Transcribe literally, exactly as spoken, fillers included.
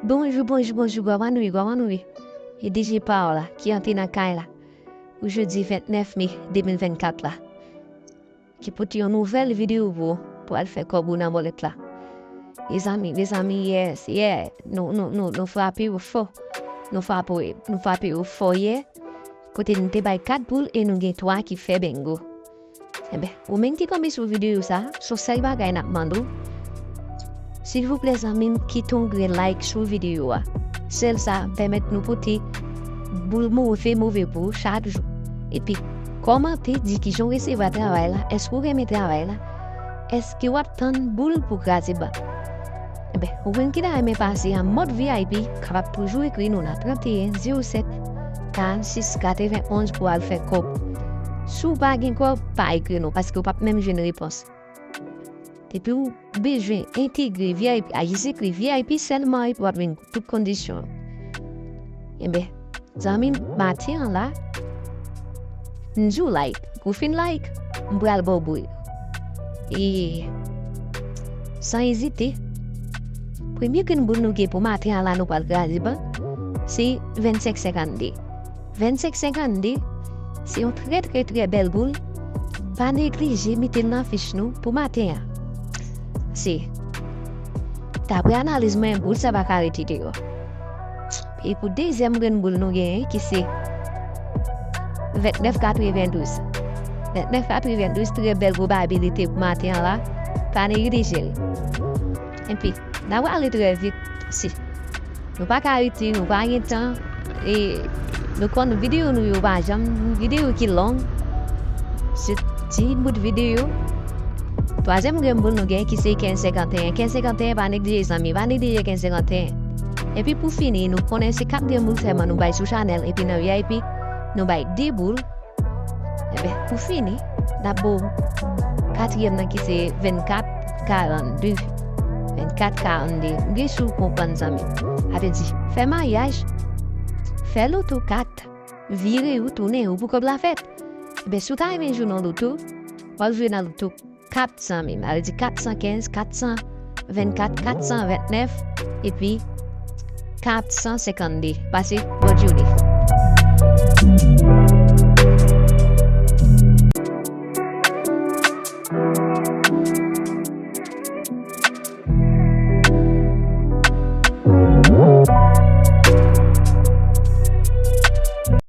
Bonjou, bonjou, bonjou, gwamanwi, gwamanwi. E D J pa w la, ki antre nan kay la. Pou jodi vennèf me de mil vennkat la. Ki pote yon nouvèl videyo pou ou, pou al fè kòb ou nan bòlèt la. Mezanmi, mezanmi, yes, yeah. Nou, nou, nou, nou frape yo fò. Nou frape, nou frape yo fò, yeah. Kote nou te bay kat boul e nou gen twa ki fè bengo. Enben, ou menm ki tonbe sou videyo sa, se yon sèl bagay n ap mande w. Silvouplè, zanmi m, kite yon grenn like sou videyo a. Sèl sa ap pèmèt nou pote boul move, move pou ou chak jou. Epi, kòmante, di kijan w resevwa travay la, èske w renmen travay la, èske w ap tann boul pou kraze bank. Enben, ou menm ki ta renmen pase an mòd V I P, kapab toujou ekri nou nan trannteyen zewo sèt karannsis katrevenonz pou al fè kòb. Si w pa gen kòb, pa ekri nou, paske w p ap menm jwenn repons. Depi w bezwen entegre V I P, a jis ekri V I P sèlman, epi w ap jwenn tout kondisyon. Enben, zanmi m, maten an la, m di w like. Ou fin like, m pral ba w boul. E san ezite, premye grenn boul nou gen pou maten an la, nou pral kraze bank, se vennsenk senkannde. Vennsenk senkannde, se yon trè, trè, trè bèl boul. Pa neglije mete l nan fich nou pou maten an. Se, daprè analiz mwen, boul sa pa ka rete deyò. E pou dezyèm grenn boul nou genyen, ki se vennèf katrevendouz. Vennèf katrevendouz, trè bèl pwobabilite pou maten an la. Pa neglije l. Epi, n a prale trè vit. Si nou pa ka rete, nou pa gen tan, e nou konn videyo nou yo pa janm videyo ki long. Se ti bout videyo. Twazyèm grenn boul nou gen ki se kenz senkanteyen. Kenz senkanteyen, pa neglije, zanmi, pa neglije kenz senkanteyen. Epi pou fini, nou konnen se kat grenn boul sèlman nou bay sou chanèl, epi nan V I P, nou bay de boul. Enben, pou fini, n ap ba w katriyèm nan ki se vennkat karannde. Vennkat karannde. M gen si w konprann, zanmi. Sa vle di, fè maryaj, fè loto kat, vire ou, tounen ou pou kòb la fèt. Enben, si w ta renmen jwe nan loto, w ap jwe nan loto kat, zanmi m. Sa vle di kat san kenz, kat san vennkat, kat san vennèf, epi kat san senkannde. Pase, bòn jounen.